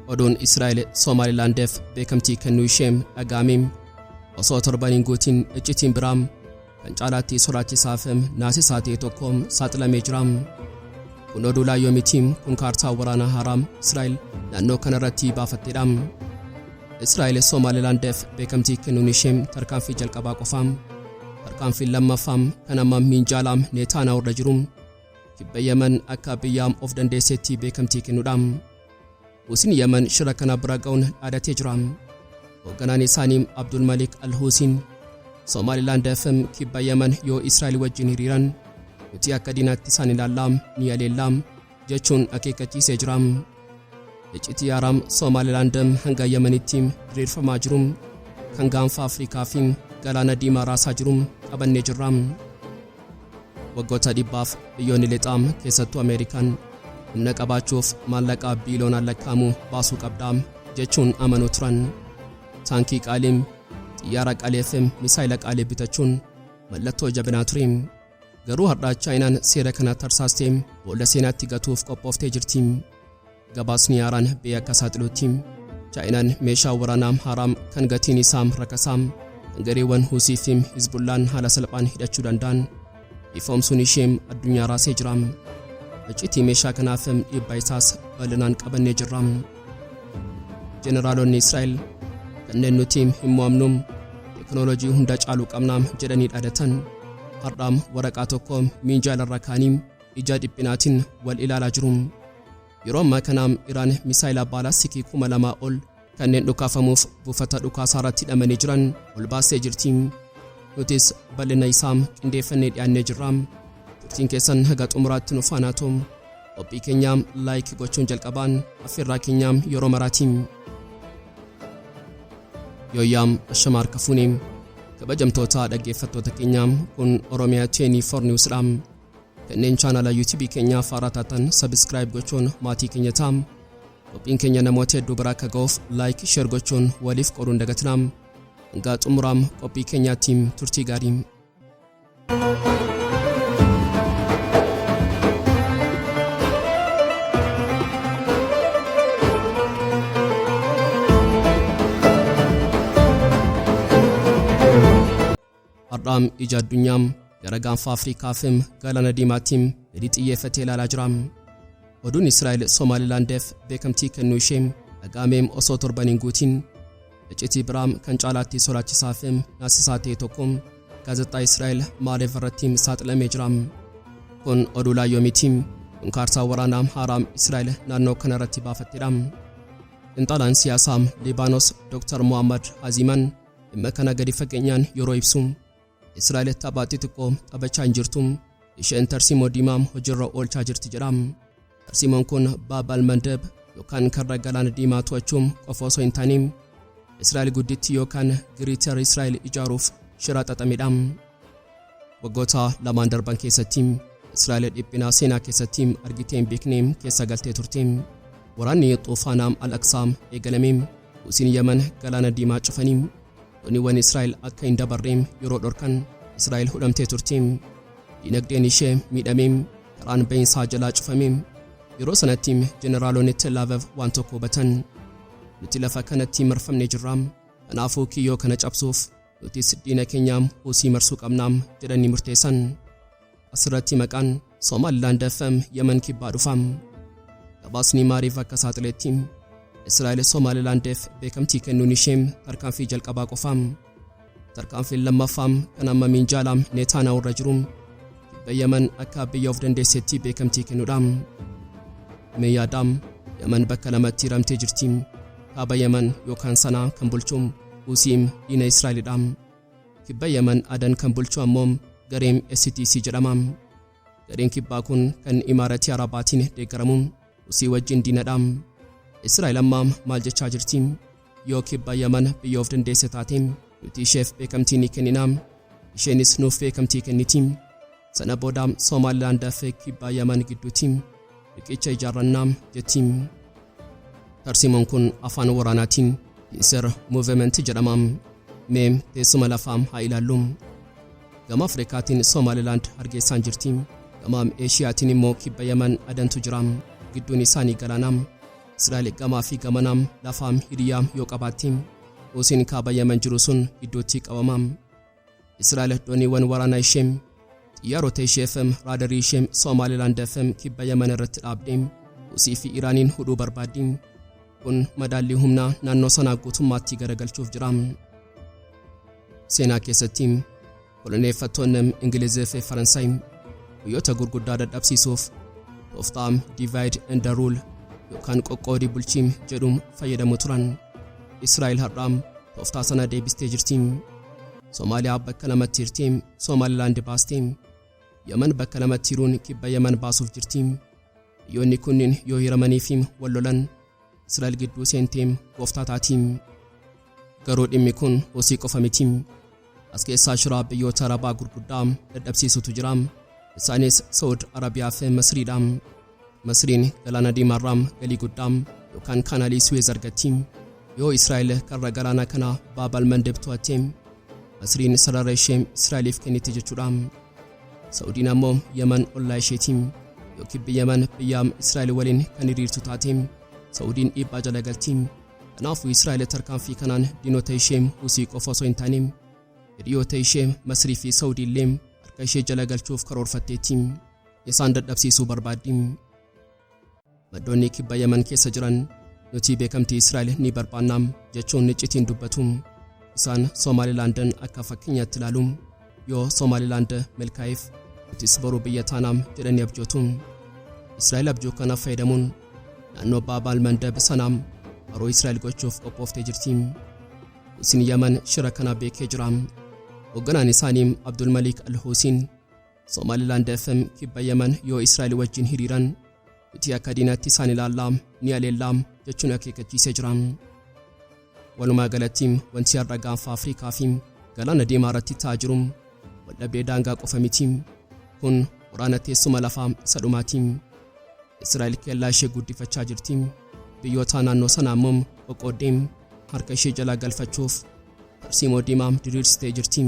Oduun Israa'el Somaalilaandeef beekamtii kennuu isheem dhaga'ameem osoo torban hin guutin iccitiin biraam kan caalaatti sodaachisaafim naasisaa ta'e tokkoom saaxilamee jiraam. Kun oduu laayyoo mitiim, kun kaartaa waraanaa haaraam Israa'el naannoo kanarratti baafatteedhaam. Israa'el Somaalilaandeef beekamtii kennuun isheem tarkaanfii jalqabaa qofaam. Tarkaanfiin lammaffaam kan amma minjaalaam Neetaanaa irra jiruum kibba Yemen akka biyyaam of dandeesseetti beekamtii kennuudhaam. Huusiin Yemen shira kana bira ga'uun dhaadatee jiraam. Hoogganaan isaanii Abdul Malik Al-Huusiin Somaalilaandeef kibba Yemen yoo Israa'el wajjin hiriiran nuti akka diinaatti isaan ilaallaam, ni aleellaam jechuun akeekkachiisee jiraam. Iccitii haaraam Somaalilaandem hanga Yemenitti diriirfamaa jirum kan gaanfa Afrikaa fi galaana diimaa raasaa jirum qabannee jirraam. Waggoota dhibbaaf biyyoonni lixaam, keessattuu Ameerikaan, humna qabaachuuf maallaqa biiliyoonaan lakkaa'amu baasuu qabdaam jechuun amanuu turan. Taankii qaaliim, xiyyaara qaaleefim misaayila qaalii bitachuun mallattoo jabinaa ture. Garuu har'aa Chaayinaan seera kana tarsaastee boolla seenaatti gatuuf qophooftee jirti. Gabaasni haaraan biyya akka saaxilutti Chaayinaan meeshaa waraanaa haaraam kan gatiin isaa rakasaam kan gareewwan Huusii fi Hizbullaan haala salphaan hidhachuu danda'an ifoomsuun ishee addunyaa raasee jira. Iccitii meeshaa kanaaf dhiibbaa isaas bal'inaan qabannee jirra. Jeneraalonni Israa'el kanneen nuti hin mo'amnu, teknooloojii hunda caalu qabnaam jedhanii dhaadatan har'aam waraqaa tokko minjaalarra kaanii ija dhiphinaatiin wal ilaalaa jiru. Yeroo ammaa kanaam Iraan misaayila baalaastikii 2000 ol kanneen dhukaafamuuf buufata dhukaasaa irratti hidhamanii jiran ol baastee jirti. Nutis bal'ina isaam qindeeffannee dhiyaannee jirra. Turtiin keessan haga xumuraatti nu faana ta'u. Qophii keenyaam like gochuun jalqabaan affeerraa keenyaam yeroo maraatiin. Yooyyaam, ashama harka fuunee, kabajamtoota dhaggeeffattoota keenyaam, kun Oromiyaa 24 News dha. Kanneen chaanala YouTube keenyaa faaraa taatan subscribe gochuun maatii keenya ta'am. Qophiin keenya namoota hedduu bira akka ga'uuf like, share gochuun waliif qooduun dagatinaa. Hanga xumuraam qophii keenyaatti turtii gaarii. Har'aam ija addunyaam gara gaanfa Afrikaafim galaana diimaattiim gadi xiyyeeffatee ilaalaa jira. Oduun Israa'el Somaalilaandeef beekamtii kennuu ishee dhaga'ameem osoo torban hin guutin iccitii biraam kan caalaatti sodaachisaafim naasisaa ta'e tokko gaazexaa Israa'el Maariv irratti saaxilamee jira. Kun oduu laayyoo miti. Kun kaartaa waraanaa haaraam Israa'el naannoo kana irratti baafatteedha. Xiinxalaan siyaasaa Liibaanos Dr. Muhammad Haziman dhimma kana gadi fageenyaan yeroo ibsu, Israa'el tapha xixiqqoo taphachaa hin jirtu, isheen tarsiimoo diimaa hojiirra oolchaa jirti jedha. Tarsiimoon kun Baab al-Mandeb yookaan karra galaana diimaa to'achuu qofa osoo hin taane Israa'el gudditti yookaan Greater Israa'el ijaaruuf shira xaxamedha. Waggoota lamaan darban keessatti Israa'el dhiphinaa seenaa keessatti argitee hin beekne keessa galtee turte. Waraanni Xuufaanaa Al-Aqsaa eegalame. Husiin Yemen galaana diimaa cufanii dooniiwwan Israa'el akka hin dabarre yeroo dhorkan Israa'el hudhamtee turte. Dinagdeen ishee miidhame, karaan bahinsaa jalaa cufame. Yeroo sanatti jeneraalonni Tel Aviv waan tokko hubatan. Nuti lafa kanatti marfamnee jirra. Kanaafuu kiyyoo kana cabsuuf nutis diina keenyaam Husii marsuu qabnaam jedhanii murteessan. Asirratti maqaan Somaalilaand FM Yemen kibbaa dhufa. Gabaasni Maariif akka saaxiletti Israa'el Somaalilaandeef beekamtii kennuun ishee tarkaanfii jalqabaa qofa. Tarkaanfiin lammaffaa kan amma minjaala Neetaanaa irra jiru kibba Yemen akka biyya of dandeessetti beekamtii kennuudha. Mee yaadaam, Yemen bakka lamatti hiramtee jirti. Kaaba Yemen yookaan Sanaa kan bulchu Husiim diina Israa'elidha. Kibba Yemen Adan kan bulchu ammoo gareen STC jedhama. Gareen kibbaa kun kan Imaaratii Arabaatiin deeggaramu Husii wajjin diinadha. Israa'el amma maal jechaa jirti? Yoo kibba Yemen biyya of dandeesse taate nuti isheef beekamtii ni kennina. Isheenis nuuf beekamtii kenniti. Sana booda Somaalilaand fi kibba Yemen gidduutti riqicha ijaarrannaa jetti. Tarsiimoon kun afaan waraanaatiin Pincer Movement jedhama. Mee teessuma lafaa haa ilaallu. Gama Afrikaatiin Somaalilaand Hargeessaan jirti. Gama Eeshiyaatiin immoo kibba Yemen Adantu jira. Gidduun isaanii galaana. Israa'el gamaa fi gamanaam lafaam hiriyaam yoo qabaattiim Huusiin kaaba Yemen jiru sun iddootti qabamaam. Israa'el dooniiwwan waraanaa isheem xiyyaarota isheefem raadarii isheem Somaalilaand FM kibba Yemen irratti dhaabdeem Huusii fi Iraaniin hudhuu barbaaddiim. Kun madaallii humnaa naannoo sanaa guutummaatti garagalchuuf jira. Seenaa keessatti koloneeffattoonni Ingilizii fi Faransaay biyyoota gurguddaa dadhabsiisuuf tooftaa "divide and rule" yookaan qoqqoodii bulchiim jedhuun fayyadamu turan. Israa'el har'aam tooftaa sana deebistee jirti. Somaaliyaa bakka lamatti hirtee Somaalilaand baastee, Yemen bakka lamatti hiruun kibba Yemen baasuuf jirti. Biyyoonni kunniin yoo hiramanii fi wal lolan, Israa'el gidduu seentee gooftaa taati. Garuu dhimmi kun Husii qofa miti. As keessaa shiraa biyyoota Arabaa gurguddaa dadhabsiisutu jira. Isaanis Saud Arabiyaa fi Masriidha. Masriin Galaana Diimaarraa galii guddaa yookaan kaanaalii Suweez argatti. Yoo Israa'el karra galaana kana Baabal Mandeb to'atte, Masriin sarara ishee Israa'eliif kenniti jechuudha. Saudiin ammoo Yemen ollaa isheeti. Yoo kibbi Yemen biyya Israa'el waliin kan hiriirtu taate, Saudiin dhiibbaa jala galti. Kanaafuu Israa'el tarkaanfii kanaan diinota ishee Husii qofa osoo hin taane hiriyoota ishee Masrii fi Saudii illee harka ishee jala galchuuf karoorfatteetti. Isaan dadhabsiisuu barbaaddi. Maddoonni kibba Yemen keessa jiran nuti beekamtii Israa'el ni barbaannaam jechuun iccitiin dubbatu. Isaan Somaalilaandan akka fakkeenyaatti ilaalu. Yoo Somaalilaand milkaa'eef, nutis boruu biyya taanaam jedhanii abjootu. Israa'el abjuu kana fayyadamuun naannoo Baabal Mandab sanaam haroo Israa'el gochuuf qophooftee jirti. Husiin Yemen shira kana beekee jira. Hoogganaan isaanii Abdul Malik Al-Husiin Somaalilaand FM kibba Yemen yoo Israa'el wajjin hiriiran, nuti akka diinaatti isaan ilaallaa, ni aleellaam jechuun akeekkachiisee jira. Walumaa galatti wanti har'a gaanfa Afrikaa fi Galaana Diimaa irratti ta'aa jiru waldhabdee daangaa qofa miti. Kun waraana teessuma lafaa isa dhumaati. Israa'el kellaa ishee guddifachaa jirti. Biyyoota naannoo sanaa immoo qoqqooddee harka ishee jalaa galfachuuf tarsiimoo diimaa diriirsitee jirti.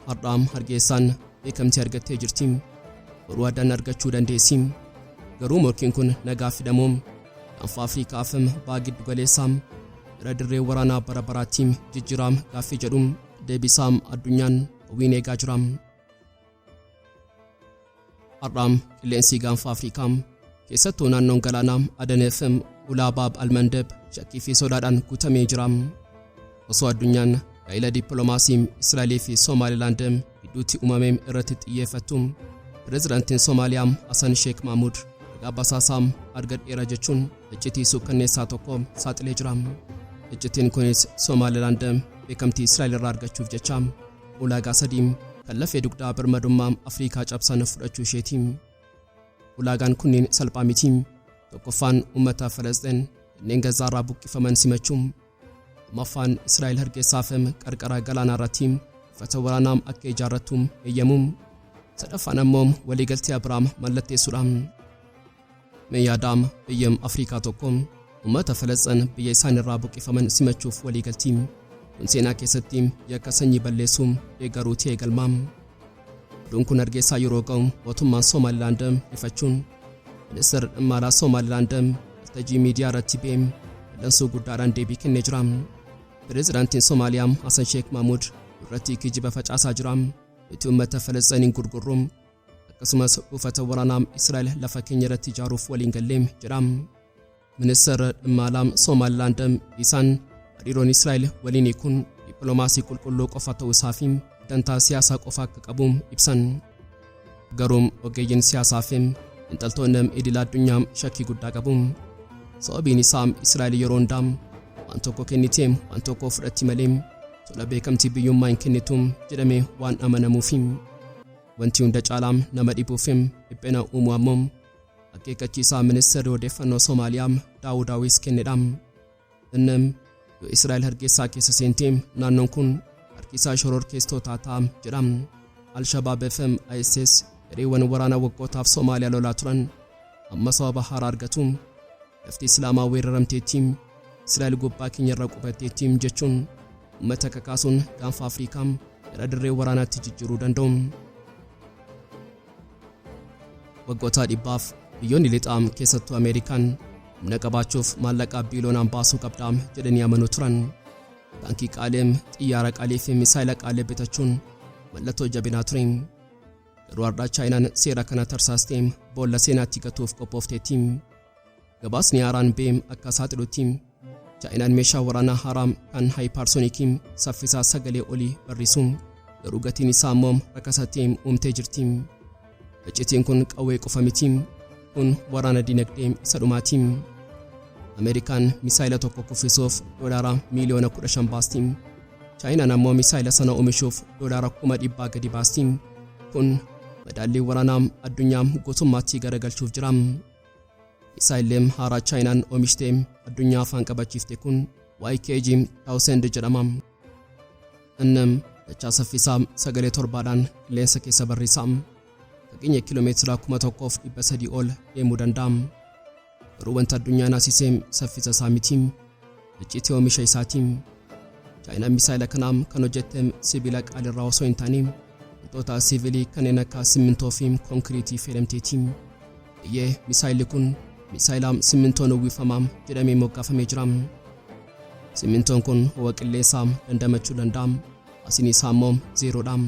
Har'aam Hargeessaan beekamtii argattee jirti. Boruu addaan argachuu dandeessi. Garuu morkiin kun nagaa fidamoo gaanfa Afrikaaf ba'a giddu galeessaa gara dirree waraanaa bara baraatti jijjiiraam gaaffii jedhu deebisaam addunyaan hawwiin eegaa jira. Har'aam qilleensi gaanfa Afrikaa, keessattuu naannoon galaanaa Adan FM ulaa Baab Almandeb, shakkii fi sodaadhaan guutamee jira. Osoo addunyaan gaa'ila dippiloomaasii Israa'elii fi Somaalilaand gidduutti uumame irratti xiyyeeffattu, pireezidaantiin Somaaliyaa Hassan Sheekh Mahmud ragaa basaasaa argadheera jechuun iccitii suukkanneessaa tokko saaxilee jira. Iccitiin kunis Somaalilaand beekamtii Israa'el irraa argachuuf jecha ulaagaa sadii kan lafee dugdaa birmadummaa Afrikaa cabsan fudhachuu isheeti. Ulaagaan kunniin salphaa miti. Tokkoffaan uummata Falasxiin kanneen Gazaarraa buqqifaman simachuu. Lammaffaan Israa'el Hargeysaaf qarqara galaanaa irratti buufata waraanaa akka ijaarrattu eeyyamuu. Sadaffaan ammoo waliigaltee Abiraam mallatteessuudha. Mee yaadaam, biyya Afrikaa tokko uummata Falasxiin biyya isaan irraa buqqifaman simachuuf waliigaltii. Kun seenaa keessatti yakka sanyii balleessuu deeggaruu ta'ee galmaa. Oduun kun Hargeysaa yeroo ga'u, mootummaan Somaalilaand ifachuun ministeerri dhimma alaa Somaalilaand waltajjii miidiyaa irratti ba'ee dallansuu guddaadhaan deebii kennee jira. Pireezidaantiin Somaaliyaa Hassan Sheekh Mahmud irratti kijiba facaasaa jira. Nuti uummata Falasxiiniin gurgurru, akkasumas buufata waraanaa Israa'el lafa keenya irratti ijaaruuf waliin gallee jedha. Ministeerri dhimma alaa Somaalilaand isaan hariiroon Israa'el waliin kun dippiloomaasii qulqulluu qofa ta'uu isaa fi dantaa siyaasaa qofa akka qabu ibsan. Garuu ogeeyyiin siyaasaa fi xiinxaltoonni idil addunyaa shakkii guddaa qabu. Sababiin isaa Israa'el yeroo hundaa waan tokko kennitee waan tokko fudhatti malee tola beekamtii biyyummaa hin kennitu jedhamee waan amanamuufi. Wanti hunda caalaa nama dhibuuf dhiphina uumuu ammoo akeekkachiisaa ministeerri odeeffannoo Somaaliyaa Daawud Awees kennedha. Inni yoo Israa'el Hargeysaa keessa seentee, naannoon kun harkisaa shororkeessitootaa ta'a jedha. Al-Shabaab FM ISIS gareewwan waraanaa waggootaaf Somaaliyaa lolaa turan amma sababa haaraa argatu. Lafti Islaamaa weeraramteetti, Israa'el gubbaa keenya irra qubatteetti jechuun uummata kakaasuun gaanfa Afrikaa gara dirree waraanaatti jijjiiruu danda'u. Waggoota dhibbaaf biyyoonni lixaa, keessattuu Ameerikaan, Humna qabaachuuf maallaqa biiliyoonaan baasuu qabdaam jedhanii amanuu turan. Taankii qaaleem, xiyyaara qaalii fi misaayila qaalee bitachuun mallattoo jabinaa ture. Garuu har'a Chaayinaan seera kana tarsaastee boolla seenaatti gatuuf qophoofteetti. Gabaasni haaraan beem akka saaxilutti Chaayinaan meeshaa waraanaa haaraa kan hypersonic saffisaa sagalee olii barrisu, garuu gatiin isaa immoo rakasatti uumtee jirti. Iccitiin kun qawwee qofa miti. Kun waraana dinagdee isa dhumaati. Ameerikaan misaayila tokko kuffisuuf $15 miiliyoona baasti. Chaayinaan ammoo misaayila sana oomishuuf $100,000 gadi baasti. Kun madaallii waraanaa addunyaa guutummaatti garagalchuuf jira. Misaayilleen haaraa Chaayinaan oomishtee addunyaa afaan qabachiifte kun YKG 1000 jedhama. Inni dachaa saffisaa sagalee torbaadhaan qilleensa keessa barriisa. Fageenya kiiloomeetira 1300 ol deemuu danda'a. Garuu wanta addunyaa naasisee saffisa isaa miti. Icciitii oomisha isaati. Chaayinaan misaayila kanaa kan hojjette sibiila qaalirraa osoo hin taane, wantoota siivilii kanneen akka simmintoo fi konkiriitii fayyadamteeti. Iyyee, misaayilli kun misaayila simmintoon uwwifamaa jedhamee moggaafamee jira. Simmintoon kun ho'a qilleensaa dandamachuu danda'a. Asiin isaa immoo zeeroodha.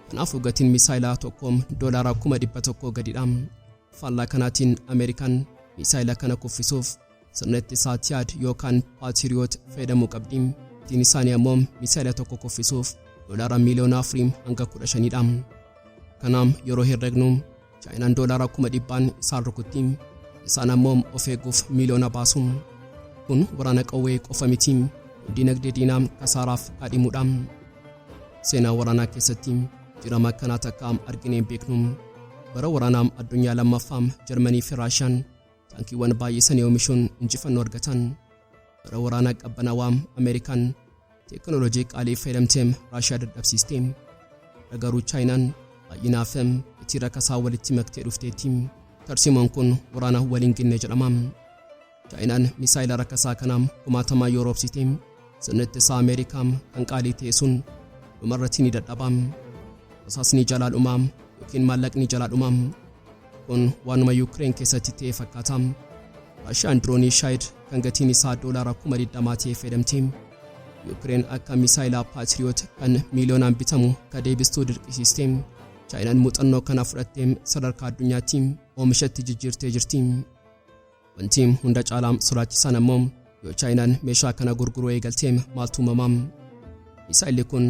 Kanaafuu gatiin misaayilaa tokko $100,000 gadidha. Faallaa kanaatiin Ameerikaan misaayila kana kuffisuuf sirna ittisaa THAAD yookaan Patriot fayyadamuu qabdi. Gatiin isaanii ammoo misaayila tokko kuffisuuf $4 hanga 15dha. Kanaaf yeroo herregnu Chaayinaan $100,000n isaan rukutti. Isaan ammoo of eeguuf miiliyoona baasu. Kun waraana qawwee qofa miti. Dinagdee diinaa kasaaraaf kaadhimuudha. Seenaa waraanaa keessatti jirama akkanaa takka arginee hin beeknu. Bara waraanaa addunyaa lammaffaa Jarmanii fi Raashiyaan taankiiwwan baay'isanii oomishuun injifannoo argatan. Bara waraanaa qabbanaawaa Ameerikaan teekinooloojii qaalii fayyadamtee Raashiyaa dadhabsiiste. Garuu Chaayinaan baay'inaaf gatii rakasaa walitti maktee dhufteetti. Tarsiimoon kun waraana waliin ginne jedhama. Chaayinaan misaayila rakasaa kanaa kumaatamaa yoo roobsite, sirni ittisaa Ameerikaa kan qaalii ta'e sun dhumarratti ni dadhaba. Rasaasni jalaa dhumaa yookiin maallaqni jalaa dhumaa. Kun waanuma Yuukireen keessatti ta'e fakkaata. Raashiyaan diroonii Shaahid kan gatiin isaa $20,000 ta'e fayyadamte Yuukireen akka misaayila Patriot kan miiliyoonaan bitamu ka deebistuu dirqisiiste. Chaayinaan muuxannoo kana fudhattee sadarkaa addunyaatti oomishatti jijjiirtee jirti. Wanti hunda caalaa sodaachisaan ammoo yoo Chaayinaan meeshaa kana gurguruu eegaltee maaltu uumamaa? Misaayilli kun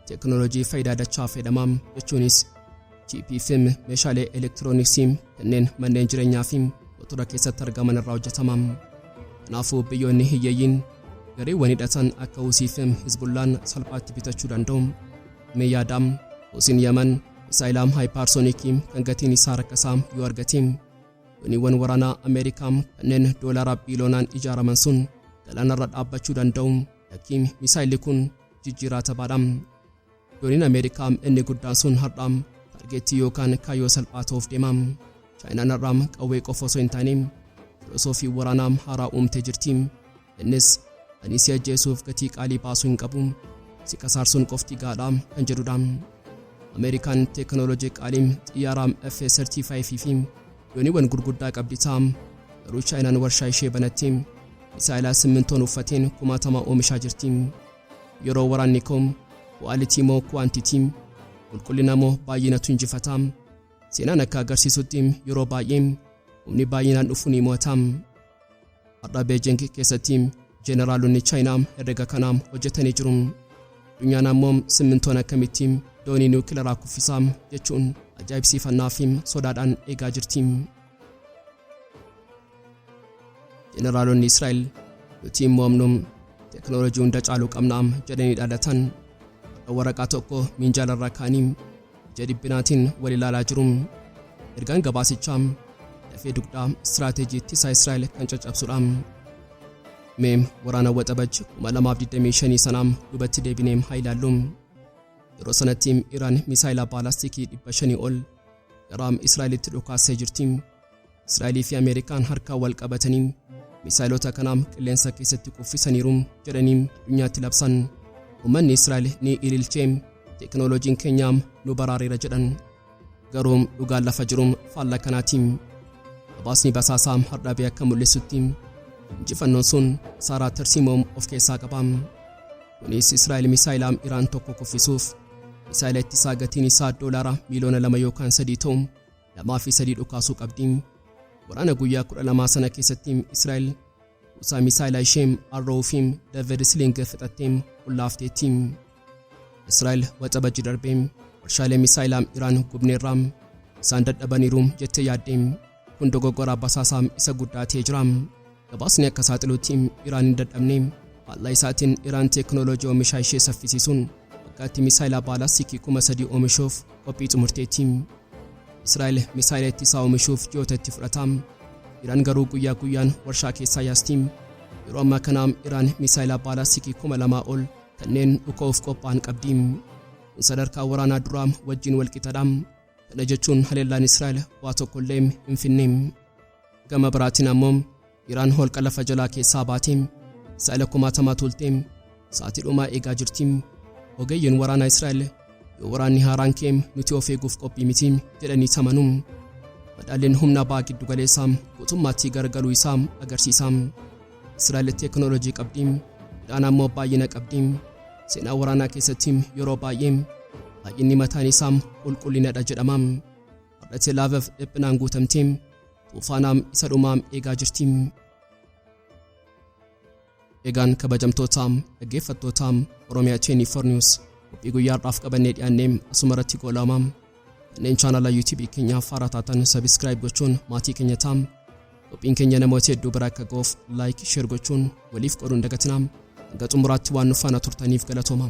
teekinooloojii faayidaa dachaa fayyadamaa, jechuunis chiipii fi meeshaalee elektirooniksii kanneen manneen jireenyaa fi motora keessatti argaman irraa hojjetama. Kanaafuu biyyoonni hiyyeeyyiin gareewwan hidhatan akka Husii fi Hizbullaan salphaatti bitachuu danda'u. Mee yaadaam, Husiin Yaman misaayilaa hypersonic kan gatiin isaa rakkasaa yoo argate, dooniiwwan waraanaa Ameerikaa kanneen doolaara biiliyoonaan ijaaraman sun galaanarra dhaabbachuu danda'u? Lakkiin, misaayilli kun jijjiiraa taphaadha. Dooniin Ameerikaa inni guddaan sun har'a target yookaan kaayyoo salphaa ta'uuf deema. Chaayinaan har'a qawwee qofa osoo hin taane filosoofii waraanaa haaraa uumtee jirti. Innis ani si ajjeesuuf gatii qaalii baasuu hin qabu, si kasaarsuun qofti gaadha kan jedhudha. Ameerikaan teekinooloojii qaalii, xiyyaara F-35 fi dooniiwwan gurguddaa qabdi ta'a. Garuu Chaayinaan warshaa ishee banattee misaayilaa simmintoon uffateen kumaatama oomishaa jirti. Yeroo waraanni koo quality moo quantity, qulqullina moo baay'inatu injifata? Seenaan akka agarsiisutti yeroo baay'ee humni baay'inaan dhufu ni mo'ata. Har'a Beejing keessatti jeeneraalonni Chaayinaa herrega kanaa hojjetanii jiru. Addunyaan ammoo simmintoon akkamitti doonii niwukilaraa kuffisaa jechuun ajaa'ibsiifannaa fi sodaadhaan eegaa jirti. Jeeneraalonni Israa'el nuti immoo teekinooloojii hunda caaluu qabna jedhanii dhaadatan waraqaa tokko minjaalarra kaanii ija dhibbinaatiin wal ilaalaa jiru. Ergaan gabaasichaa lafee dugdaa istiraateejii ittisaa Israa'el kan caccabsudha. Mee waraana Waxabajji 2025 sanaa duubatti deebinee haa ilaallu. Yeroo sanatti Iraan misaayila baalaastikii 500 ol gara Israa'elitti dhukaasee jirti. Israa'elii fi Ameerikaan harkaan wal qabatanii misaayilota kanaa qilleensa keessatti kuffisaniiru jedhanii addunyaatti labsan. Uummanni Israa'el ni ililchee, teekinooloojiin keenya nu baraareera jedhan. Garuu dhugaan lafa jiru faallaa kanaatiin. Gabaasni basaasaa har'a akka mul'isutti Injifannoon sun kasaaraa tarsiimoo of keessaa qaba. Kunis Israa'el misaayila Iraan tokko kuffisuuf misaayila ittisaa gatiin isaa doolaara miiliyoona 2 yookaan 3 ta'u lamaa fi sadii dhukaasuu qabdi. Waraana guyyaa 12 sana keessatti Israa'el kuusaa misaayila ishee Arrow fi David Sling fixattee qullaafteetti. Israa'el Waxabajji darbee warshaalee misaayilaa Iraan gubneerraa, isaan dadhabaniiru jettee yaadde. Kun dogoggora basaasaa isa guddaa ta'ee jira. Gabaasni akka saaxilutti Iraan hin dadhabne. Faallaa isaatiin Iraan teekinooloojii oomishaa ishee saffisiisuun waggaatti misaayila baalastikii 3000 oomishuuf qophii xumurteetti. Israa'el misaayila ittisaa oomishuuf ji'oota itti fudhata. Iraan garuu guyyaa guyyaan warshaa keessaa yaasti. Yeroo ammaa kana Iraan misaayila baalastikii 2000 ol kanneen dhuka'uuf qophaa'an qabdi. Kun sadarkaa waraanaa duraa wajjin walqixadha. Kana jechuun haleellaan Israa'el waa tokkollee hin finne. Gama biraatiin ammoo Iraan holqa lafa jalaa keessaa baatee misaayila kumaatamaa tuultee sa'aatii dhumaa eegaa jirti. Ogeeyyiin waraanaa Israa'el yoo waraanni haaraan ka'e nuti of eeguuf qophii miti jedhanii amanu. Madaalliin humna ba'a giddu galeessaa guutummaatti garagaluu isaa agarsiisa. Israa'el teekinooloojii qabdi, Iraan ammoo baay'ina qabdi. Seenaa waraanaa keessatti yeroo baay'ee baay'inni mataan isaa qulqullinadha jedhama. Har'a Tel Aviv dhiphinaan guutamtee tuufaanaam isa dhumaa eegaa jirti. Egaan kabajamtoota dhaggeeffattoota Oromiyaa 24 News, qophii guyyaa har'aaf qabannee dhiyaannee asuma irratti goolama. Kanneen chaanala YouTube keenyaaf haaraa taatan subscribe gochuun maatii keenya ta'aa. Qophiin keenya namoota hedduu bira akka ga'uuf like, share gochuun waliif qooduun dagatinaa. Hanga xumuraatti waan nu faana turtaniif galatooma.